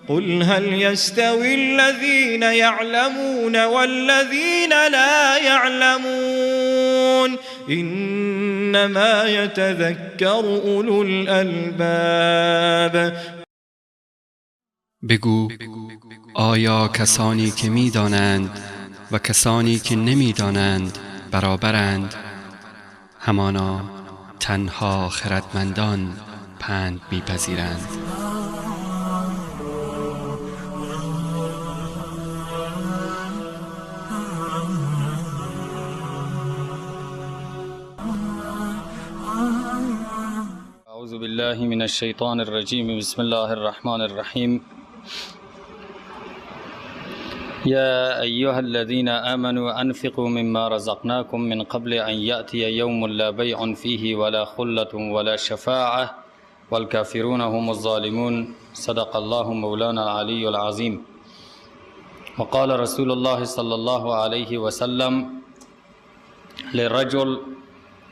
قل هل يستوي الذين يعلمون والذين لا يعلمون إنما يتذكر أولو الألباب. بگو آیا کسانی که می‌دانند و کسانی که نمی‌دانند برابرند؟ همانا تنها خردمندان پند می‌پذیرند. أعوذ بالله من الشيطان الرجيم. بسم الله الرحمن الرحيم. يا أيها الذين آمنوا أنفقوا مما رزقناكم من قبل أن يأتي يوم لا بيع فيه ولا خلة ولا شفاعة والكافرون هم الظالمون. صدق الله مولانا العلي العظيم. وقال رسول الله صلى الله عليه وسلم للرجل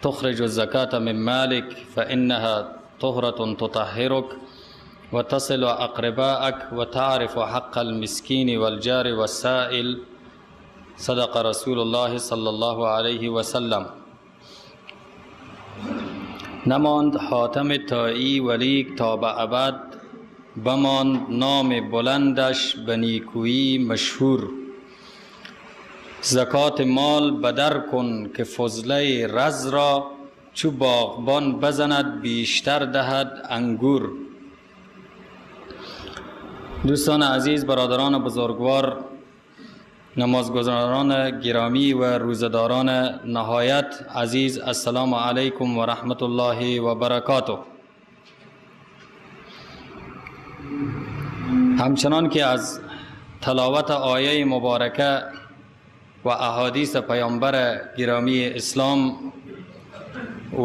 تخرج الزكاة من مالك فإنها طهرة تطهرك وتصل أقرباءك وتعرف حق المسكين والجار والسائل. صدق رسول الله صلى الله عليه وسلم. نماند حاتم طائی ولیک تا به ابد، بماند نام بلندش به نیکویی مشهور. زکات مال بدر کن که فضله رز را، چو باغبان بزند بیشتر دهد انگور. دوستان عزیز، برادران بزرگوار، نمازگزاران گرامی و روزه‌داران نهایت عزیز، السلام علیکم و رحمت الله و برکاته. همچنان که از تلاوت آیه مبارکه و احادیث پیامبر گرامی اسلام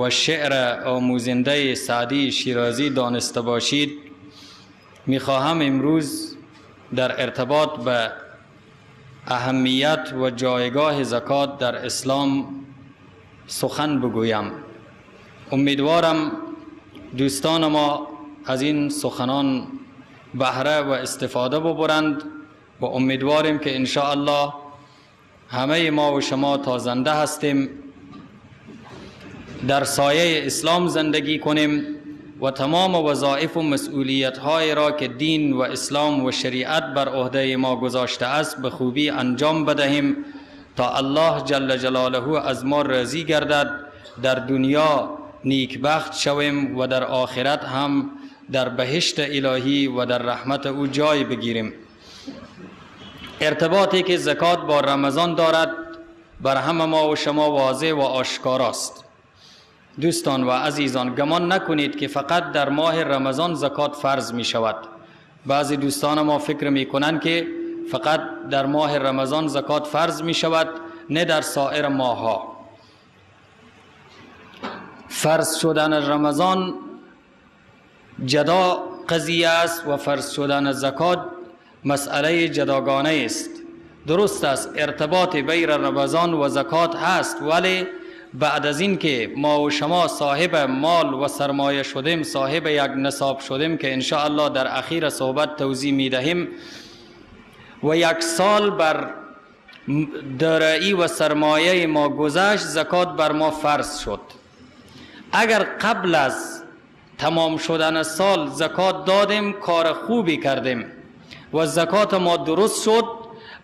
و شعر آموزنده سعدی شیرازی دانسته باشید، میخواهم امروز در ارتباط به اهمیت و جایگاه زکات در اسلام سخن بگویم. امیدوارم دوستان ما از این سخنان بهره و استفاده ببرند و امیدواریم که انشاءالله همه ما و شما تا زنده هستیم در سایه اسلام زندگی کنیم و تمام وظایف و مسئولیت های را که دین و اسلام و شریعت بر عهده ما گذاشته است به خوبی انجام بدهیم تا الله جل جلاله از ما راضی گردد، در دنیا نیکبخت شویم و در آخرت هم در بهشت الهی و در رحمت او جای بگیریم. ارتباطی که زکات با رمضان دارد بر همه ما و شما واضح و آشکاراست. دوستان و عزیزان، گمان نکنید که فقط در ماه رمضان زکات فرض می شود. بعضی دوستان ما فکر می کنند که فقط در ماه رمضان زکات فرض می شود، نه در سایر ماه‌ها. فرض شدن رمضان جدا قضیه است و فرض شدن زکات مسئله جداگانه است. درست است ارتباط بین رمضان و زکات هست، ولی بعد از این که ما و شما صاحب مال و سرمایه شدیم، صاحب یک نصاب شدیم که انشاءالله در اخیر صحبت توضیح می دهیم، و یک سال بر دارایی و سرمایه ما گذشت، زکات بر ما فرض شد. اگر قبل از تمام شدن سال زکات دادیم، کار خوبی کردیم و زکات ما درست شد،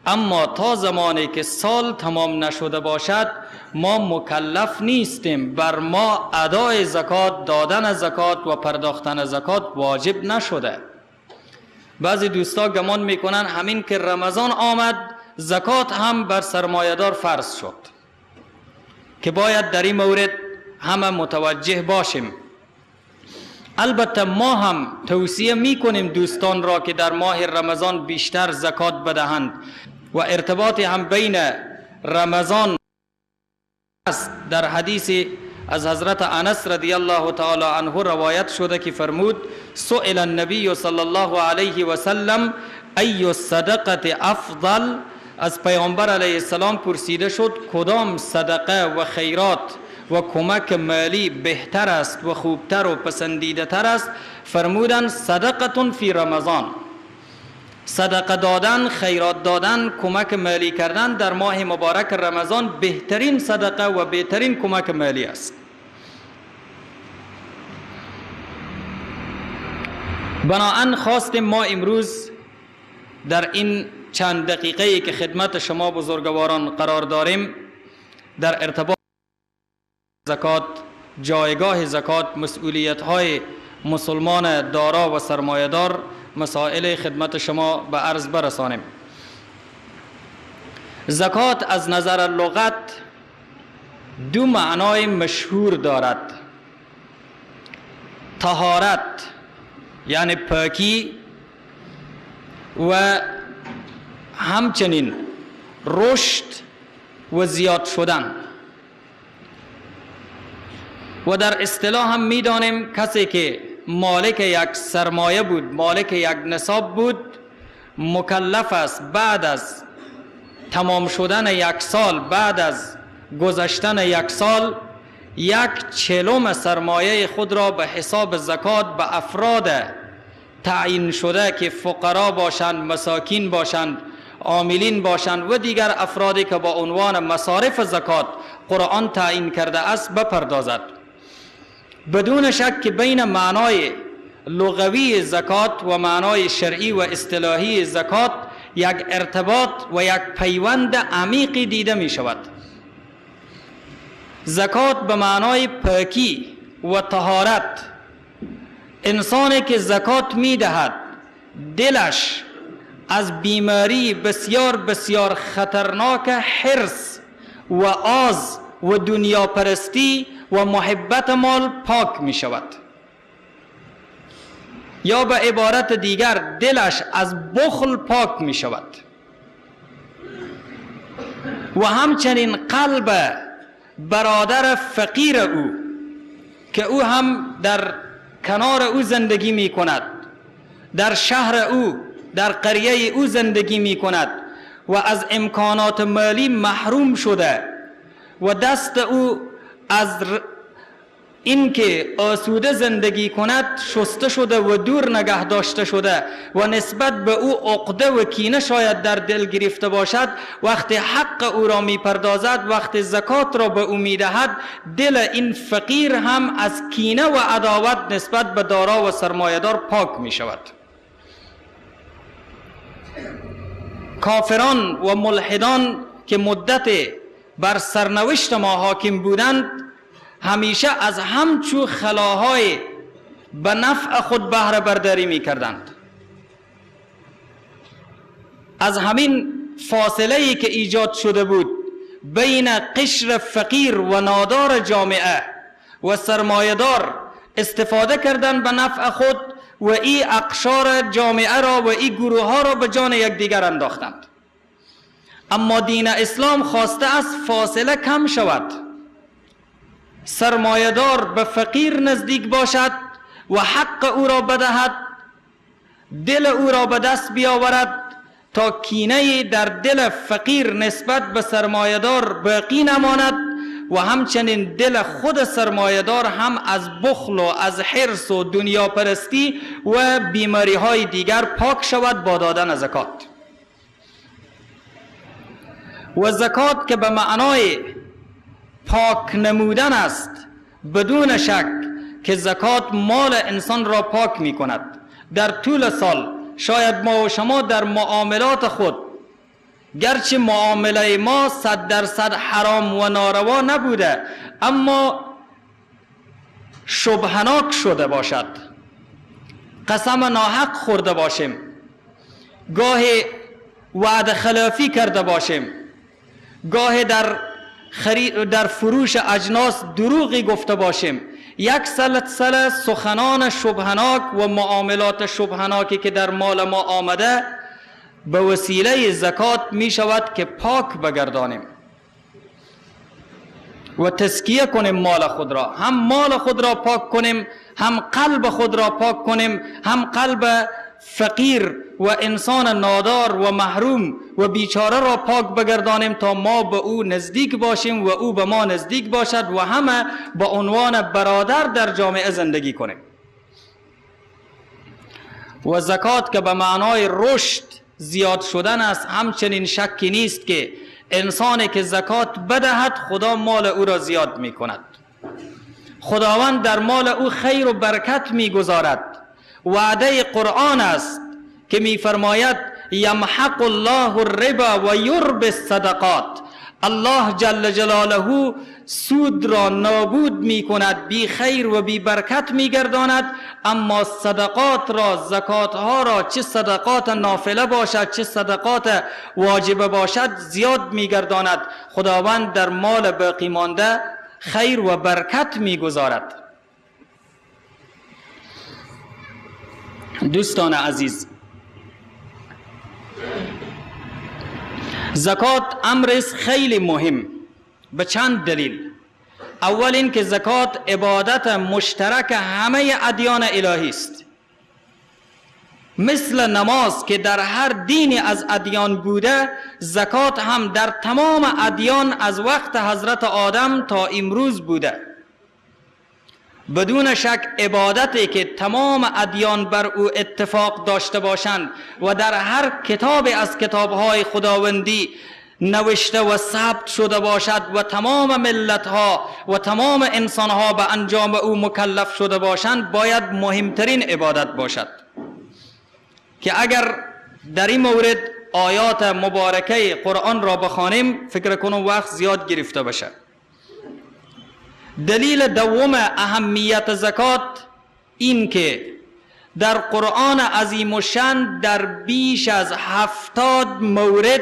اما تا زمانی که سال تمام نشده باشد ما مکلف نیستیم، بر ما ادای زکات، دادن زکات و پرداختن زکات واجب نشده. بعضی دوستا گمان میکنن همین که رمضان آمد زکات هم بر سرمایه‌دار فرض شد، که باید در این مورد همه متوجه باشیم. البته ما هم توصیه میکنیم دوستان را که در ماه رمضان بیشتر زکات بدهند و ارتباط هم بین رمضان است. در حدیث از حضرت انس رضی الله تعالی عنه روایت شده که فرمود: سئل النبی صلی الله علیه و سلم ای الصدقه افضل. از پیامبر علیه السلام پرسیده شد کدام صدقه و خیرات و کمک مالی بهتر است و خوبتر و پسندیده تر است؟ فرمودند صدقه فی رمضان. صدقه دادن، خیرات دادن، کمک مالی کردن در ماه مبارک رمضان بهترین صدقه و بهترین کمک مالی است. بناهن خواستیم ما امروز در این چند دقیقه‌ای که خدمت شما بزرگواران قرار داریم در ارتباط زکات، جایگاه زکات، مسئولیت‌های مسلمان دارا و سرمایه‌دار، مسائل خدمت شما به عرض برسانیم. زکات از نظر لغت دو معنای مشهور دارد: طهارت یعنی پاکی و همچنین رشد و زیاد شدن. و در اصطلاح هم میدانیم کسی که مالک یک سرمایه بود، مالک یک نصاب بود، مکلف است بعد از تمام شدن یک سال، بعد از گذشتن یک سال، 1/40 سرمایه خود را به حساب زکات به افراد تعیین شده که فقرا باشند، مساکین باشند، عاملین باشند و دیگر افرادی که با عنوان مصارف زکات قرآن تعیین کرده است بپردازد. بدون شک که بین معنای لغوی زکات و معنای شرعی و اصطلاحی زکات یک ارتباط و یک پیوند عمیقی دیده می شود. زکات به معنای پاکی و طهارت، انسانی که زکات می دهد دلش از بیماری بسیار بسیار خطرناک حرص و آز و دنیا پرستی و محبت مال پاک می شود، یا به عبارت دیگر دلش از بخل پاک می شود. و همچنین قلب برادر فقیر او که او هم در کنار او زندگی می کند، در شهر او، در قریه او زندگی می کند و از امکانات مالی محروم شده و دست او از اینکه آسوده زندگی کند شسته شده و دور نگه داشته شده و نسبت به او عقده و کینه شاید در دل گرفته باشد، وقتی حق او را میپردازد، وقتی زکات را به او میدهد، دل این فقیر هم از کینه و عداوت نسبت به دارا و سرمایه‌دار پاک می شود. کافران و ملحدان که مدت بر سرنوشت ما حاکم بودند، همیشه از همچو خلاهای به نفع خود بهره برداری می کردند. از همین فاصله که ایجاد شده بود بین قشر فقیر و نادار جامعه و سرمایه‌دار استفاده کردند به نفع خود و ای اقشار جامعه را و ای گروه ها را به جان یکدیگر انداختند. اما دین اسلام خواسته است فاصله کم شود، سرمایه‌دار به فقیر نزدیک باشد و حق او را بدهد، دل او را به دست بیاورد تا کینه در دل فقیر نسبت به سرمایه‌دار باقی نماند و همچنین دل خود سرمایه‌دار هم از بخل و از حرص و دنیا پرستی و بیماری های دیگر پاک شود با دادن زکات. و زکات که به معنای پاک نمودن است، بدون شک که زکات مال انسان را پاک می کند. در طول سال شاید ما و شما در معاملات خود، گرچه معامله ما 100% حرام و ناروا نبوده، اما شبهناک شده باشد، قسم ناحق خورده باشیم، گاهی وعده خلافی کرده باشیم، گاهی در فروش اجناس دروغی گفته باشیم، یک سلسله سخنان شبهناک و معاملات شبهناکی که در مال ما آمده به وسیله زکات می شود که پاک بگردانیم. و تزکیه کنیم مال خود را، هم مال خود را پاک کنیم، هم قلب خود را پاک کنیم، هم قلب فقیر و انسان نادار و محروم و بیچاره را پاک بگردانیم تا ما به او نزدیک باشیم و او به ما نزدیک باشد و همه به عنوان برادر در جامعه زندگی کنیم. و زکات که به معنای رشد زیاد شدن است، همچنین شکی نیست که انسانی که زکات بدهد خدا مال او را زیاد می کند، خداوند در مال او خیر و برکت می گذارد. وعده قرآن است که می فرماید یمحق الله الربا و یربی الصدقات. الله جل جلاله سود را نابود می کند، بی خیر و بی برکت می گرداند، اما صدقات را، زکات ها را، چه صدقات نافله باشد چه صدقات واجبه باشد، زیاد می گرداند. خداوند در مال باقی مانده خیر و برکت می گذارد. دوستان عزیز، زکات امر خیلی مهم به چند دلیل. اول این که زکات عبادت مشترک همه ادیان الهی است، مثل نماز که در هر دینی از ادیان بوده، زکات هم در تمام ادیان از وقت حضرت آدم تا امروز بوده. بدون شک عبادتی که تمام ادیان بر او اتفاق داشته باشند و در هر کتاب از کتابهای خداوندی نوشته و ثبت شده باشد و تمام ملتها و تمام انسانها به انجام او مکلف شده باشند، باید مهمترین عبادت باشد. که اگر در این مورد آیات مبارکه قرآن را بخوانیم فکر کنم وقت زیاد گرفته بشه. دلیل دوم اهمیت زکات این که در قرآن عظیم الشان در بیش از 70 مورد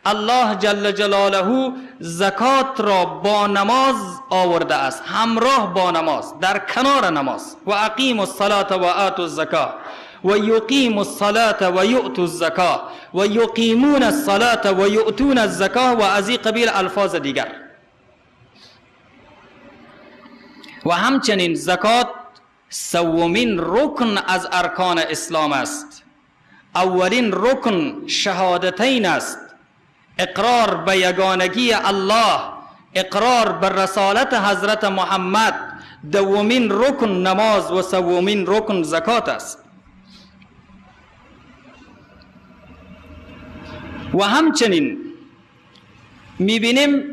الله جل جلاله زکات را با نماز آورده است، همراه با نماز، در کنار نماز. و اقیم الصلاة و آتوا الزکات و یقیم الصلاة و یؤتوا الزکات و یقیمون الصلاة و یؤتون الزکات و از این قبیل الفاظ دیگر. و همچنین زکات سومین رکن از ارکان اسلام است. اولین رکن شهادتین است، اقرار به یگانگی الله، اقرار به رسالت حضرت محمد. دومین رکن نماز و سومین رکن زکات است. و همچنین میبینیم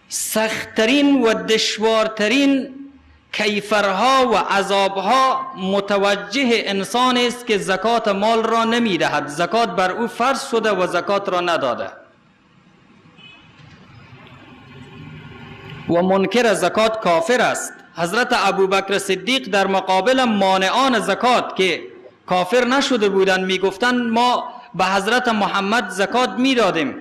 سختترین و دشوارترین کیفرها و عذابها متوجه انسان است که زکات مال را نمیدهد، زکات بر او فرض شده و زکات را نداده و منکر زکات کافر است. حضرت ابوبکر صدیق در مقابل مانعان زکات که کافر نشده بودند میگفتند ما به حضرت محمد زکات میدادیم،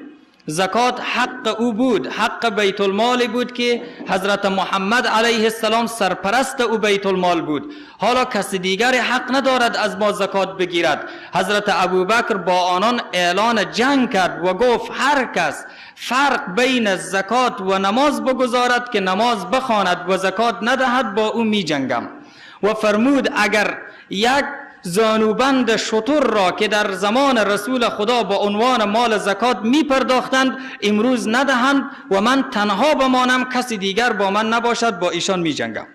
زکات حق او بود، حق بیت المال بود که حضرت محمد علیه السلام سرپرست او بیت المال بود، حالا کسی دیگر حق ندارد از ما زکات بگیرد. حضرت ابوبکر با آنان اعلان جنگ کرد و گفت هر کس فرق بین زکات و نماز بگذارد که نماز بخواند و زکات ندهد با او می جنگم. و فرمود اگر یک زانوبند شتر را که در زمان رسول خدا با عنوان مال زکات می پرداختند امروز ندهند و من تنها بمانم، کسی دیگر با من نباشد، با ایشان می جنگم.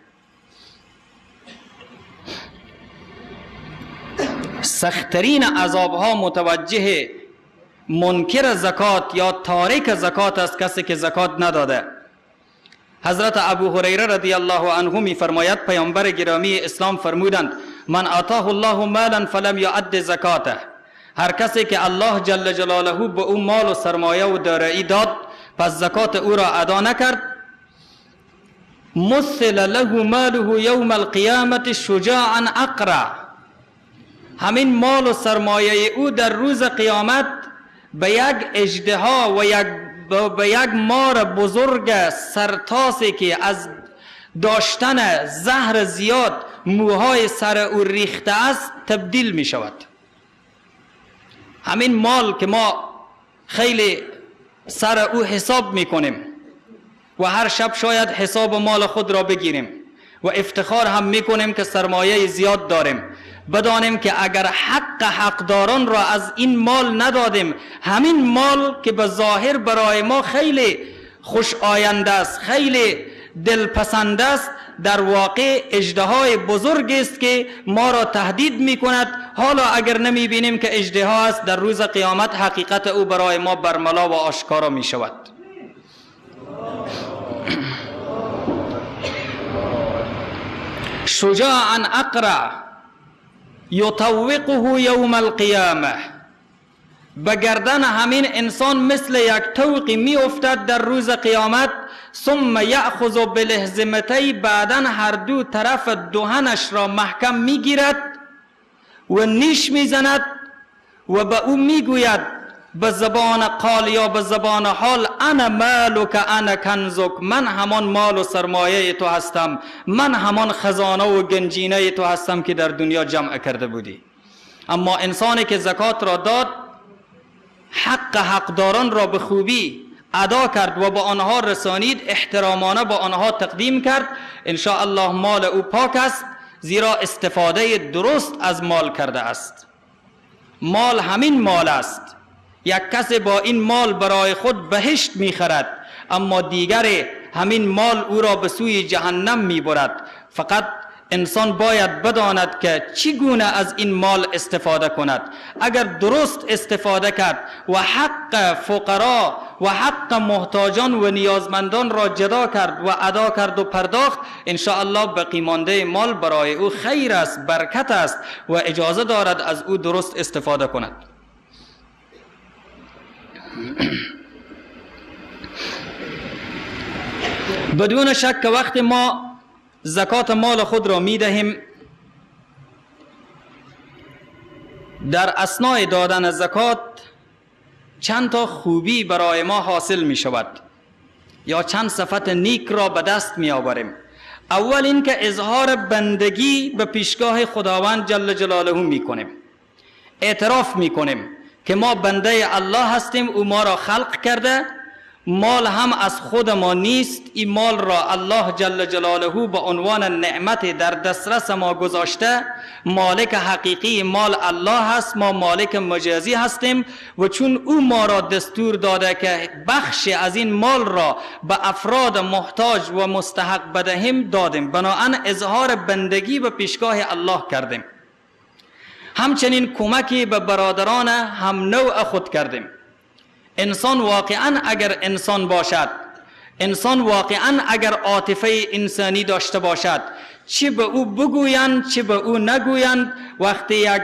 سختترین عذابها متوجه منکر زکات یا تارک زکات است، کسی که زکات نداده. حضرت ابو هریره رضی الله عنه می فرماید پیامبر گرامی اسلام فرمودند من آتاه الله مالا فلم یعد زکاته، هر کسی که الله جل جلاله به او مال و سرمایه و دارایی داد پس زکات او را ادا نکرد، مثل له ماله یوم القیامت شجاعا اقرع، همین مال و سرمایه او در روز قیامت به یک اژدها و به یک مار بزرگ سرتاسی که از داشتن زهر زیاد موهای سر او ریخته است تبدیل می شود. همین مال که ما خیلی سر او حساب می کنیم، و هر شب شاید حساب مال خود را بگیریم و افتخار هم میکنیم که سرمایه زیاد داریم. بدانیم که اگر حق حقداران را از این مال ندادیم، همین مال که به ظاهر برای ما خیلی خوش آینده است، خیلی دلپسند است، در واقع اژدهای بزرگ است که ما را تهدید می کند. حالا اگر نمی بینیم که اژدها است، در روز قیامت حقیقت او برای ما برملا و آشکارا می شود. شجاعا اقرع یطوقه یوم القیامه، به گردن همین انسان مثل یک طوقی می افتد در روز قیامت. ثم یأخذ بلحزمتی، بعدا هر دو طرف دهنش را محکم می گیرد و نیش می زند و به او می گوید به زبان قال یا به زبان حال: انا مالک انا کنزک، من همان مال و سرمایه تو هستم، من همان خزانه و گنجینه تو هستم که در دنیا جمع کرده بودی. اما انسانی که زکات را داد، حق حقداران را به خوبی ادا کرد و با آنها رسانید، احترامانه با آنها تقدیم کرد، ان شاء الله مال او پاک است، زیرا استفاده درست از مال کرده است. مال همین مال است. یک کس با این مال برای خود بهشت میخرد، اما دیگر همین مال او را به سوی جهنم میبرد. فقط انسان باید بداند که چگونه از این مال استفاده کند. اگر درست استفاده کرد و حق فقرا و حق محتاجان و نیازمندان را جدا کرد و ادا کرد و پرداخت، ان شاء الله باقی مانده مال برای او خیر است، برکت است و اجازه دارد از او درست استفاده کند. بدون شک که وقت ما زکات مال خود را می دهیم، در اثناء دادن زکات چند تا خوبی برای ما حاصل می شود یا چند صفت نیک را به دست می آوریم. اول اینکه اظهار بندگی به پیشگاه خداوند جل جلاله می کنیم، اعتراف می کنیم که ما بنده الله هستیم، او ما را خلق کرده، مال هم از خود ما نیست، این مال را الله جل جلاله به عنوان نعمت در دسترس ما گذاشته. مالک حقیقی مال الله هست، ما مالک مجازی هستیم و چون او ما را دستور داده که بخش از این مال را به افراد محتاج و مستحق بدهیم، دادیم. بنابراین اظهار بندگی به پیشگاه الله کردیم. همچنین کمکی به برادران هم نوع خود کردیم. انسان واقعا اگر انسان باشد، انسان واقعا اگر عاطفه انسانی داشته باشد، چه به او بگویند چه به او نگویند، وقتی یک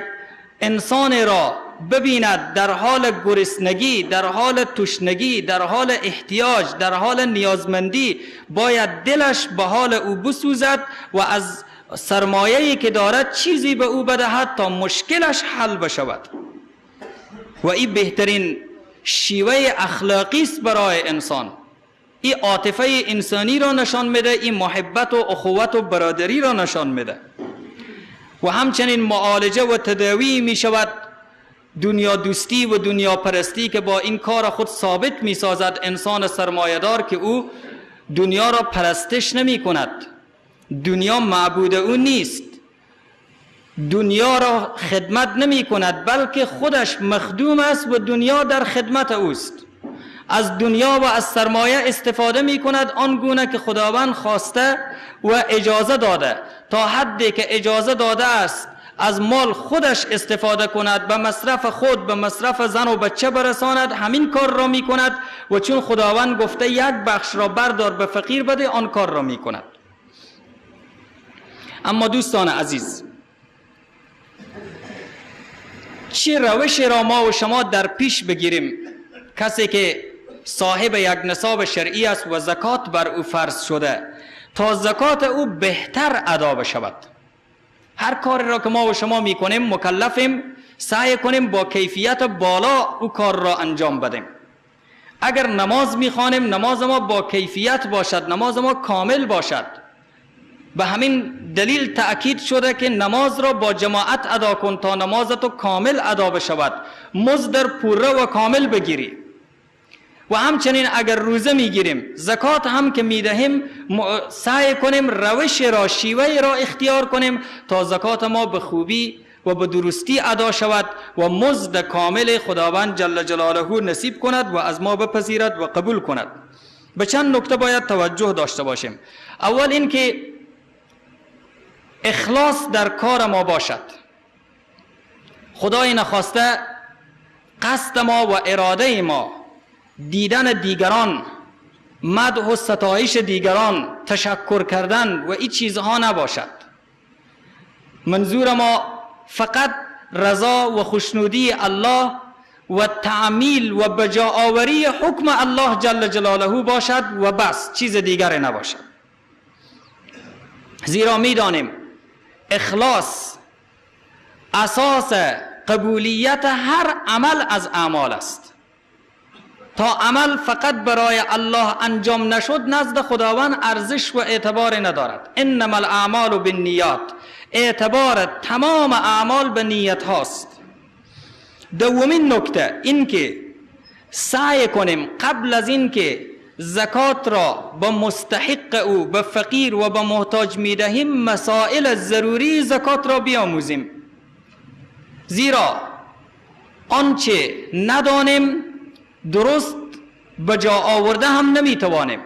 انسان را ببیند در حال گرسنگی، در حال تشنگی، در حال احتیاج، در حال نیازمندی، باید دلش به حال او بسوزد و از سرمایه‌ای که دارد چیزی به او بدهد تا مشکلش حل بشود. و این بهترین شیوه اخلاقی است برای انسان. این عاطفه انسانی را نشان میده، این محبت و اخوت و برادری را نشان میده. و همچنین معالجه و تداوی می شود دنیا دوستی و دنیا پرستی که با این کار خود ثابت می سازد انسان سرمایه‌دار که او دنیا را پرستش نمی کند، دنیا معبود او نیست، دنیا را خدمت نمی کند، بلکه خودش مخدوم است و دنیا در خدمت اوست. از دنیا و از سرمایه استفاده می کند آنگونه که خداوند خواسته و اجازه داده، تا حدی که اجازه داده است از مال خودش استفاده کند، به مصرف خود، به مصرف زن و بچه برساند، همین کار را می کند. و چون خداوند گفته یک بخش را بردار به فقیر بده، آن کار را می کند. اما دوستان عزیز، چه روش را ما و شما در پیش بگیریم؟ کسی که صاحب یک نصاب شرعی است و زکات بر او فرض شده، تا زکات او بهتر ادا بشود. هر کاری را که ما و شما میکنیم مکلفیم سعی کنیم با کیفیت بالا او کار را انجام بدیم. اگر نماز میخوانیم، نماز ما با کیفیت باشد، نماز ما کامل باشد. به همین دلیل تأکید شده که نماز را با جماعت ادا کن تا نماز تو کامل ادا بشود، مزد در پوره و کامل بگیری. و همچنین اگر روزه میگیریم، زکات هم که میدهیم، سعی کنیم روش را، شیوه را اختیار کنیم تا زکات ما به خوبی و به درستی ادا شود و مزد کامل خداوند جل جلاله نصیب کند و از ما بپذیرد و قبول کند. به چند نکته باید توجه داشته باشیم. اول این که اخلاص در کار ما باشد. خدای نخواسته قصد ما و اراده ما دیدن دیگران، مدح و ستایش دیگران، تشکر کردن و این چیزها نباشد. منظور ما فقط رضا و خوشنودی الله و تعمیل و بجا آوری حکم الله جل جلاله باشد و بس، چیز دیگری نباشد. زیرا میدانیم اخلاص اساس قبولیت هر عمل از اعمال است. تا عمل فقط برای الله انجام نشد، نزد خداوند ارزش و اعتبار ندارد. انما الاعمال بالنیات، اعتبار تمام اعمال به نیت هاست. دومین نکته این که سعی کنیم قبل از این که زکات را به مستحق او، به فقیر و به محتاج میدهیم، مسائل ضروری زکات را بیاموزیم. زیرا آنچه ندانیم درست به جا آورده هم نمیتوانیم.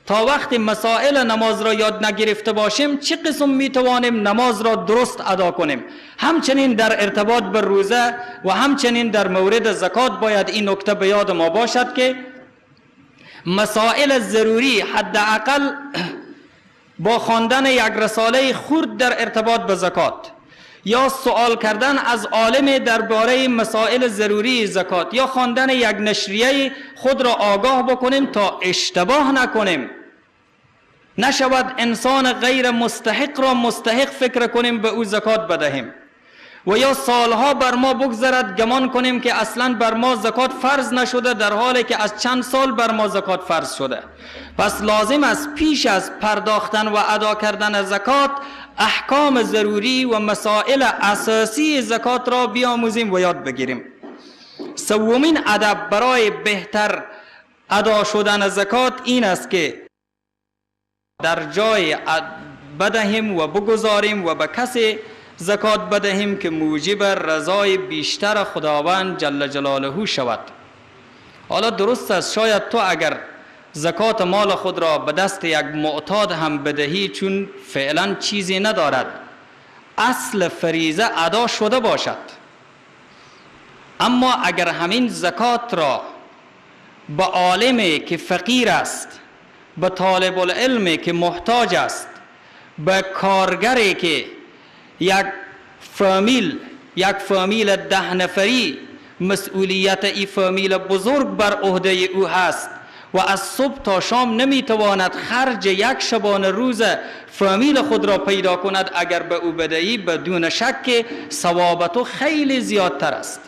تا وقتی مسائل نماز را یاد نگرفته باشیم، چه قسم میتوانیم نماز را درست ادا کنیم؟ همچنین در ارتباط به روزه و همچنین در مورد زکات باید این نکته به یاد ما باشد که مسائل ضروری حداقل با خواندن یک رساله خرد در ارتباط به زکات، یا سوال کردن از عالم درباره مسائل ضروری زکات، یا خواندن یک نشریه خود را آگاه بکنیم تا اشتباه نکنیم. نشود انسان غیر مستحق را مستحق فکر کنیم به او زکات بدهیم، و یا سالها بر ما بگذرد گمان کنیم که اصلا بر ما زکات فرض نشده، در حالی که از چند سال بر ما زکات فرض شده. پس لازم است پیش از پرداختن و ادا کردن زکات احکام ضروری و مسائل اساسی زکات را بیاموزیم و یاد بگیریم. سومین ادب برای بهتر ادا شدن زکات این است که در جای بدهیم و بگذاریم و به کسی زکات بدهیم که موجب رضای بیشتر خداوند جل جلاله شود. حالا درست است شاید تو اگر زکات مال خود را به دست یک معتاد هم بدهی، چون فعلا چیزی ندارد، اصل فریضه ادا شده باشد. اما اگر همین زکات را به عالمی که فقیر است، به طالب العلمی که محتاج است، به کارگری که یک فامیل 10 نفری مسئولیت ای فامیل بزرگ بر عهده او هست و از صبح تا شام نمیتواند خرج یک شبانه روز فامیل خود را پیدا کند، اگر به او بدهی بدون شک ثواب تو خیلی زیادتر است.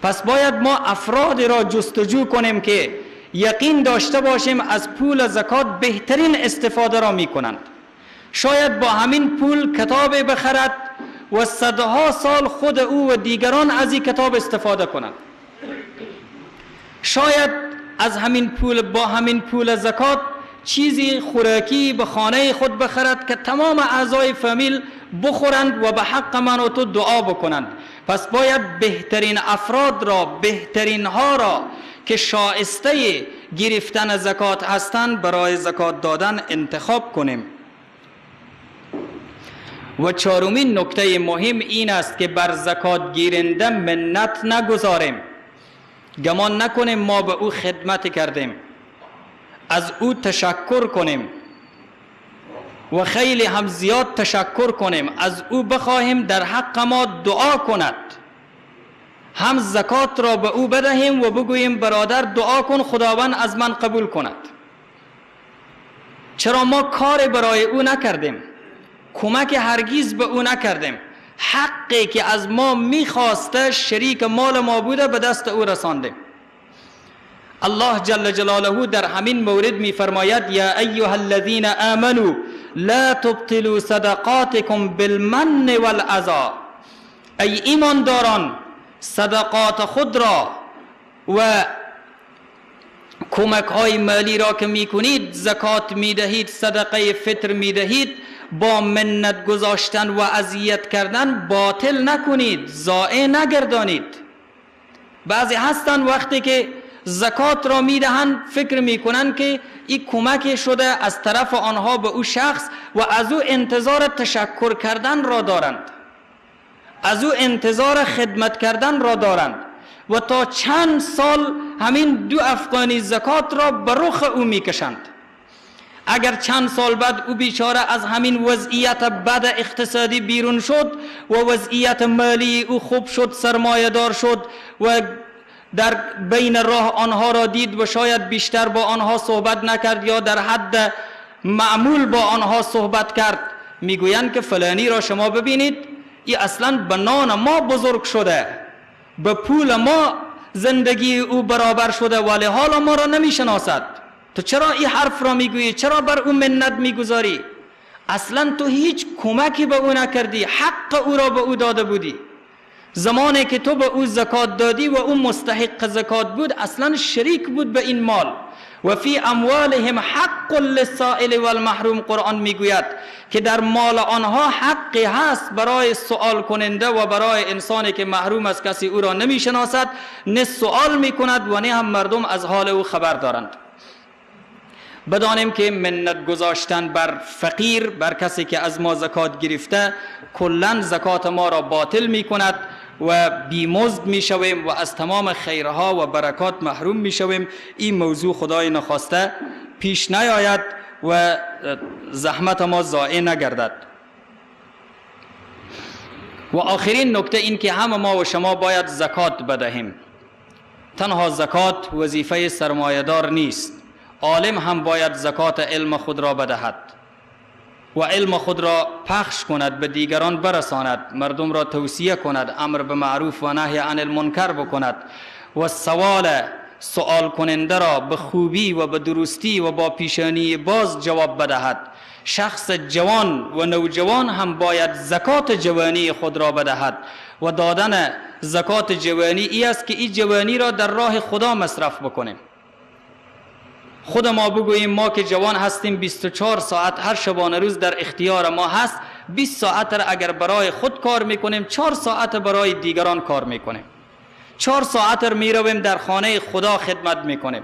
پس باید ما افراد را جستجو کنیم که یقین داشته باشیم از پول زکات بهترین استفاده را میکنند. شاید با همین پول کتاب بخرد و صدها سال خود او و دیگران از این کتاب استفاده کنند. شاید از همین پول، با همین پول زکات چیزی خوراکی به خانه خود بخرد که تمام اعضای فامیل بخورند و به حق من و تو دعا بکنند. پس باید بهترین افراد را، بهترین ها را که شایسته گرفتن زکات هستند برای زکات دادن انتخاب کنیم. و چهارمین نکته مهم این است که بر زکات گیرنده منت نگذاریم. گمان نکنیم ما به او خدمت کردیم، از او تشکر کنیم و خیلی هم زیاد تشکر کنیم، از او بخواهیم در حق ما دعا کند، هم زکات را به او بدهیم و بگوییم برادر دعا کن خداوند از من قبول کند. چرا ما کار برای او نکردیم، کمک هرگیز به او نکردیم، حقی که از ما میخواسته شریک مال ما بوده به دست او رساندیم. الله جل جلاله در همین مورد میفرماید یا ایها الذین آمنوا لا تبطلوا صدقاتکم بالمن والاذی. ای ایمانداران، صدقات خود را و کمک های مالی را که میکنید، زکات میدهید، صدقه فطر میدهید، با منت گذاشتن و اذیت کردن باطل نکنید، ضایع نگردانید. بعضی هستن وقتی که زکات را میدهند فکر میکنند که این کمک شده از طرف آنها به او شخص و از او انتظار تشکر کردن را دارند، از او انتظار خدمت کردن را دارند و تا چند سال همین 2 افغانی زکات را به رخ او میکشند. اگر چند سال بعد او بیچاره از همین وضعیت بد اقتصادی بیرون شد و وضعیت مالی او خوب شد، سرمایه دار شد و در بین راه آنها را دید و شاید بیشتر با آنها صحبت نکرد یا در حد معمول با آنها صحبت کرد، میگویند که فلانی را شما ببینید، این اصلا به نان ما بزرگ شده، به پول ما زندگی او برابر شده، ولی حالا ما را نمیشناسد. تو چرا این حرف را میگویی؟ چرا بر او منت میگذاری؟ اصلا تو هیچ کمکی به او نکردی، حق او را به او داده بودی. زمانی که تو به او زکات دادی و او مستحق زکات بود، اصلا شریک بود به این مال. و فی اموالهم حق للسائل والمحروم، قرآن میگوید که در مال آنها حقی هست برای سؤال کننده و برای انسانی که محروم از کسی او را نمیشناسد، نه سؤال میکند و نه هم مردم از حال او خبر دارند. بدانیم که منت گذاشتن بر فقیر، بر کسی که از ما زکات گرفته، کلا زکات ما را باطل میکند و بیمزد میشویم و از تمام خیرها و برکات محروم میشویم. این موضوع خدای نخواسته پیش نیاید و زحمت ما ضایع نگردد. و آخرین نکته این که همه ما و شما باید زکات بدهیم. تنها زکات وظیفه سرمایه‌دار نیست، عالم هم باید زکات علم خود را بدهد و علم خود را پخش کند، به دیگران برساند، مردم را توصیه کند، امر به معروف و نهی عن المنکر بکند و سوال کننده را به خوبی و به درستی و با پیشانی باز جواب بدهد. شخص جوان و نوجوان هم باید زکات جوانی خود را بدهد و دادن زکات جوانی ای است که این جوانی را در راه خدا مصرف بکنیم. خود ما بگوییم ما که جوان هستیم 24 ساعت هر شبانه روز در اختیار ما هست، 20 ساعت را اگر برای خود کار میکنیم، 4 ساعت برای دیگران کار میکنیم، 4 ساعت را میرویم در خانه خدا خدمت میکنیم،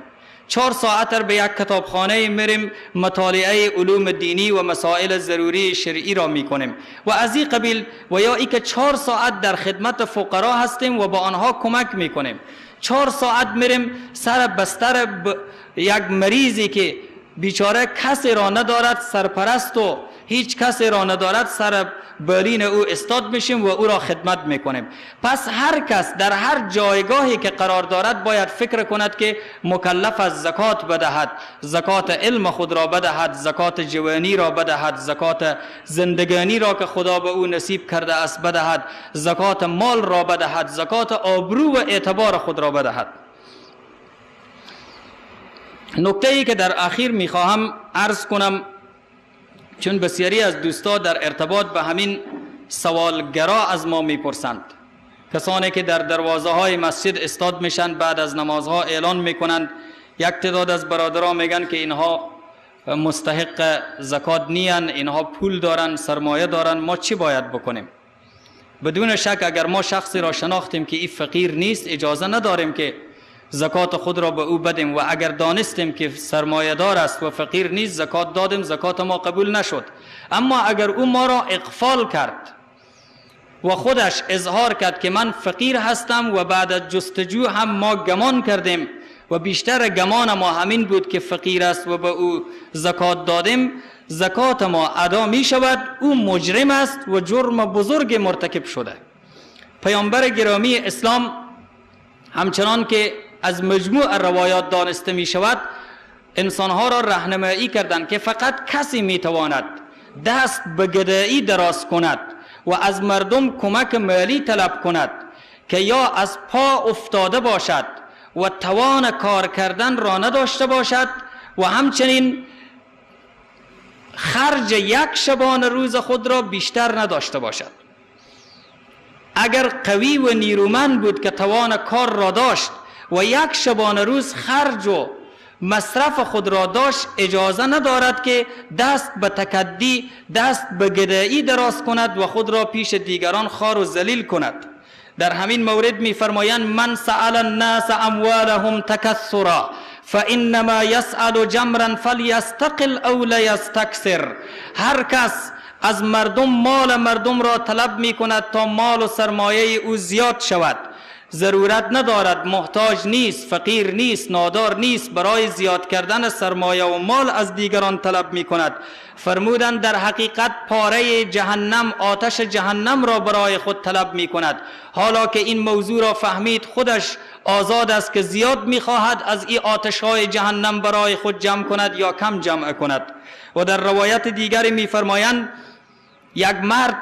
4 ساعت را به یک کتابخانه میریم مطالعه علوم دینی و مسائل ضروری شرعی را میکنیم و از این قبیل، و یا ای که 4 ساعت در خدمت فقرا هستیم و با آنها کمک میکنیم، 4 ساعت میریم سر بستر یک مریضی که بیچاره کسی را ندارد، سرپرست و هیچ کسی را ندارد، سر بالین او استاد میشیم و او را خدمت میکنیم. پس هر کس در هر جایگاهی که قرار دارد باید فکر کند که مکلف از زکات بدهد، زکات علم خود را بدهد، زکات جوانی را بدهد، زکات زندگانی را که خدا به او نصیب کرده است بدهد، زکات مال را بدهد، زکات آبرو و اعتبار خود را بدهد. نکته ای که در اخیر میخواهم عرض کنم، چون بسیاری از دوستا در ارتباط به همین سوالگرا از ما میپرسند، کسانی که در دروازه های مسجد استاد میشن، بعد از نمازها اعلان میکنند، یک تعداد از برادرها میگن که اینها مستحق زکات نیان، اینها پول دارن، سرمایه دارن، ما چی باید بکنیم؟ بدون شک اگر ما شخصی را شناختیم که این فقیر نیست، اجازه نداریم که زکات خود را به او بدیم، و اگر دانستیم که سرمایه دار است و فقیر نیست، زکات دادیم، زکات ما قبول نشد. اما اگر او ما را اغفال کرد و خودش اظهار کرد که من فقیر هستم و بعد از جستجو هم ما گمان کردیم و بیشتر گمان ما همین بود که فقیر است و به او زکات دادیم، زکات ما ادا می شود، او مجرم است و جرم بزرگ مرتکب شده. پیامبر گرامی اسلام همچنان که از مجموع روایات دانسته می شود، انسانها را راهنمایی کردند که فقط کسی می تواند دست به گدایی دراز کند و از مردم کمک مالی طلب کند که یا از پا افتاده باشد و توان کار کردن را نداشته باشد و همچنین خرج یک شبانه روز خود را بیشتر نداشته باشد. اگر قوی و نیرومند بود که توان کار را داشت و یک شبانه روز خرج و مصرف خود را داشت، اجازه ندارد که دست به تکدی، دست به گدایی دراز کند و خود را پیش دیگران خوار و ذلیل کند. در همین مورد می‌فرمایند من سأل الناس اموالهم تکثرا فانما یسأل جمرا فلیستقل او لیستکثر. هر کس از مردم مال مردم را طلب می کند تا مال و سرمایه او زیاد شود، ضرورت ندارد، محتاج نیست، فقیر نیست، نادار نیست، برای زیاد کردن سرمایه و مال از دیگران طلب می کند. فرمودند در حقیقت پاره جهنم، آتش جهنم را برای خود طلب می کند. حالا که این موضوع را فهمید، خودش آزاد است که زیاد می خواهد از این آتش های جهنم برای خود جمع کند یا کم جمع کند. و در روایت دیگری می فرمایند یک مرد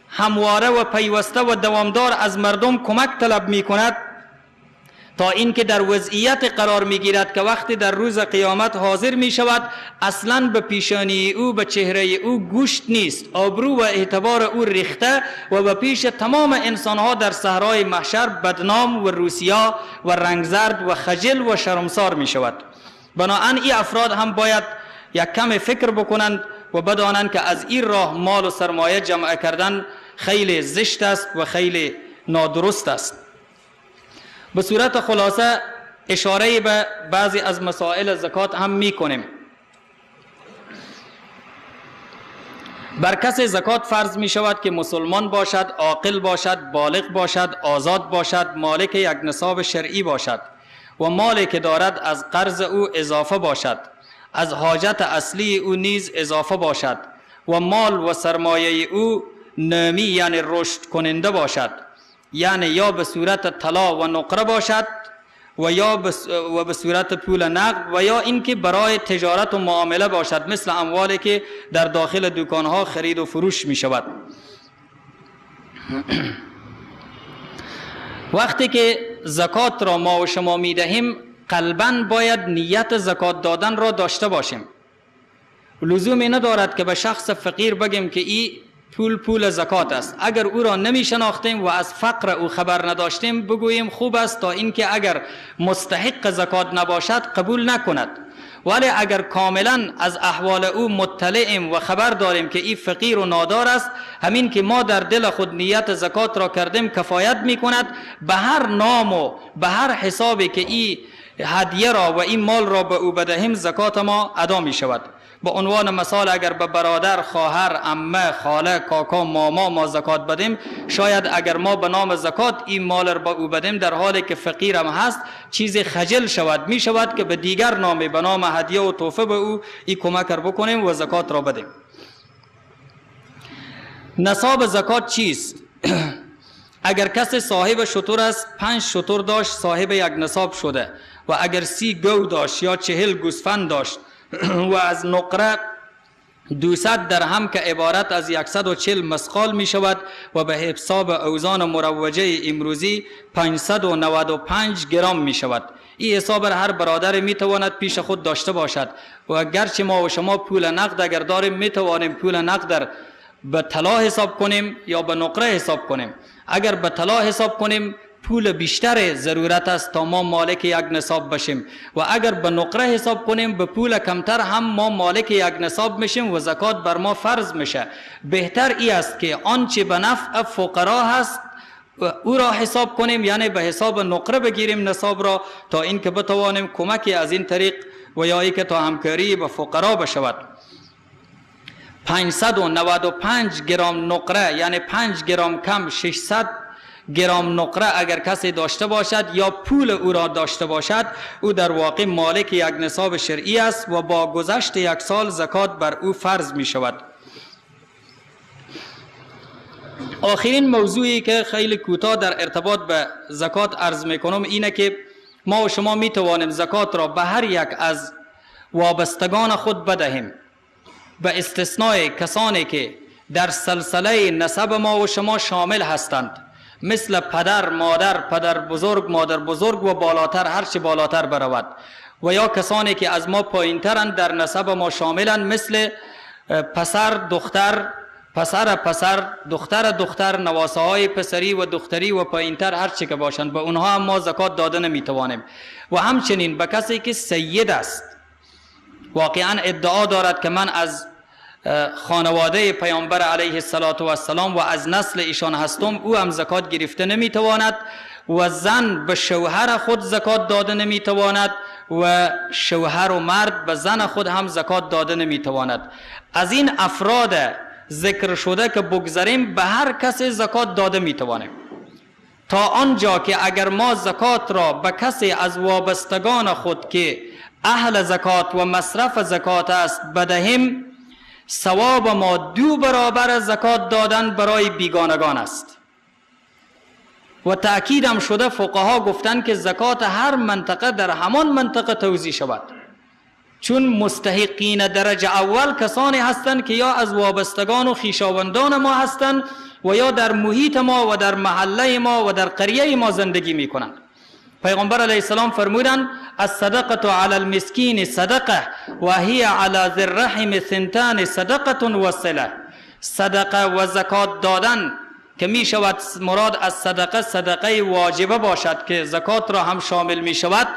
همواره و پیوسته و دوامدار از مردم کمک طلب می کند تا اینکه در وضعیت قرار می گیرد که وقتی در روز قیامت حاضر می شود اصلا به پیشانی او، به چهره او گوشت نیست، آبرو و اعتبار او ریخته و به پیش تمام انسانها در صحرای محشر بدنام و روسیا و رنگزرد و خجل و شرمسار می شود. بنابراین این افراد هم باید یک کم فکر بکنند و بدانند که از این راه مال و سرمایه جمع کردن خیلی زشت است و خیلی نادرست است. به صورت خلاصه اشاره به بعضی از مسائل زکات هم می کنیم. بر کس زکات فرض می شود که مسلمان باشد، عاقل باشد، بالغ باشد، آزاد باشد، مالک یک نصاب شرعی باشد و مالی که دارد از قرض او اضافه باشد، از حاجت اصلی او نیز اضافه باشد و مال و سرمایه او نامی یعنی رشد کننده باشد، یعنی یا به صورت طلا و نقره باشد و یا به صورت پول نقد و یا اینکه برای تجارت و معامله باشد، مثل اموالی که در داخل دکانها خرید و فروش می شود. وقتی که زکات را ما و شما می دهیم، قلباً باید نیت زکات دادن را داشته باشیم. لزومی ندارد که به شخص فقیر بگیم که ای پول پول زکات است. اگر او را نمی شناختیم و از فقر او خبر نداشتیم بگوییم خوب است، تا اینکه اگر مستحق زکات نباشد قبول نکند. ولی اگر کاملا از احوال او مطلعیم و خبر داریم که این فقیر و نادار است، همین که ما در دل خود نیت زکات را کردیم کفایت می کند. به هر نام و به هر حسابی که این هدیه را و این مال را به او بدهیم زکات ما ادا می شود. به عنوان مثال اگر به برادر، خواهر، عمه، خاله، کاکا، ماما ما زکات بدیم، شاید اگر ما به نام زکات این مال را به او بدیم در حالی که فقیرم هست چیز خجل شود، می شود که به دیگر نام، به نام هدیه و تحفه به او این کمک را بکنیم و زکات را بدیم. نصاب زکات چیست؟ اگر کسی صاحب شتر است، 5 شتر داشت، صاحب یک نصاب شده، و اگر 30 گو داشت یا 40 گوسفند داشت و از نقره 200 درهم که عبارت از 140 مثقال می شود و به حساب اوزان مروجه امروزی 595 گرم می شود. این حساب هر برادر می تواند پیش خود داشته باشد و گرچه ما و شما پول نقد اگر داریم می توانیم پول نقد در به طلا حساب کنیم یا به نقره حساب کنیم. اگر به طلا حساب کنیم پول بیشتر ضرورت است تا ما مالک یک نصاب بشیم، و اگر به نقره حساب کنیم به پول کمتر هم ما مالک یک نصاب میشیم و زکات بر ما فرض میشه. بهتر ای است که آنچه به نفع فقرا هست او را حساب کنیم، یعنی به حساب نقره بگیریم نصاب را، تا اینکه بتوانیم کمکی از این طریق و یا اینکه تا همکاری به فقرا بشود. 595 گرم نقره یعنی 5 گرم کم 600 گرم نقره اگر کسی داشته باشد یا پول او را داشته باشد، او در واقع مالک یک نصاب شرعی است و با گذشت یک سال زکات بر او فرض می شود. آخرین موضوعی که خیلی کوتاه در ارتباط به زکات عرض می کنم اینه که ما و شما می توانیم زکات را به هر یک از وابستگان خود بدهیم، به استثنای کسانی که در سلسله نسب ما و شما شامل هستند، مثل پدر، مادر، پدر بزرگ، مادر بزرگ و بالاتر، هرچی بالاتر برود، و یا کسانی که از ما پایینترند در نسب ما شاملند، مثل پسر، دختر، پسر پسر، دختر دختر، نواسه های پسری و دختری و پایینتر هر چه که باشند، به اونها هم ما زکات داده نمیتوانیم. و همچنین به کسی که سید است، واقعا ادعا دارد که من از خانواده پیامبر علیه الصلاة والسلام و از نسل ایشان هستم، او هم زکات گرفته نمیتواند. و زن به شوهر خود زکات داده نمیتواند و شوهر و مرد به زن خود هم زکات داده نمیتواند. از این افراد ذکر شده که بگذاریم، به هر کسی زکات داده میتوانیم، تا آنجا که اگر ما زکات را به کسی از وابستگان خود که اهل زکات و مصرف زکات است بدهیم، ثواب ما 2 برابر زکات دادن برای بیگانگان است. و تأکیدم شده، فقها گفتند که زکات هر منطقه در همان منطقه توزیع شود، چون مستحقین درجه اول کسانی هستند که یا از وابستگان و خویشاوندان ما هستند و یا در محیط ما و در محله ما و در قریه ما زندگی میکنند. پیغمبر علیه السلام فرمودند: الصدقة علی المسکین صدقه و هی علی ذی الرحم ثنتان صدقة و صله. صدقه و زکات دادن که می شود مراد از صدقه صدقه واجبه باشد که زکات را هم شامل می شود،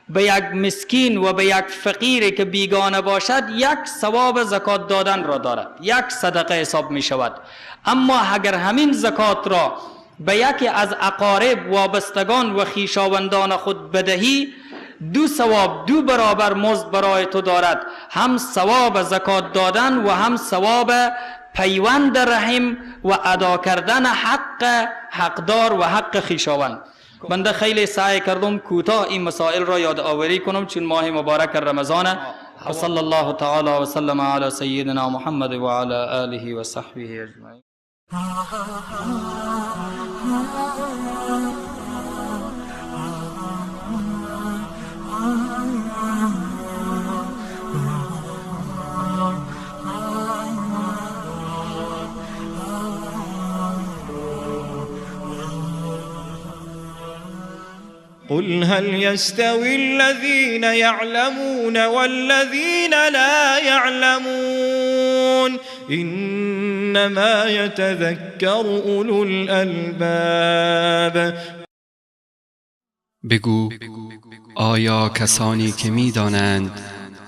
به یک مسکین و به یک فقیر که بیگانه باشد یک ثواب زکات دادن را دارد، یک صدقه حساب می شود. اما اگر همین زکات را به یکی از اقارب، وابستگان و خویشاوندان خود بدهی، 2 ثواب، 2 برابر مزد برای تو دارد، هم ثواب زکات دادن و هم ثواب پیوند رحم و ادا کردن حق حقدار و حق خویشاوند. بنده خیلی سعی کردم کوتاه این مسائل را یاد آوری کنم، چون ماه مبارک رمضان. و صلی الله تعالی و سلم علی سیدنا محمد و علی آله و صحبه اجمعین. قل هل يستوي الذين يعلمون والذين لا يعلمون إنما يتذكر أولو الألباب. بگو آیا کسانی که میدانند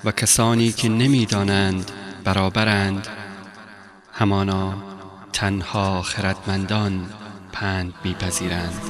و کسانی که نمیدانند برابرند؟ همانا تنها خردمندان پند میپذیرند.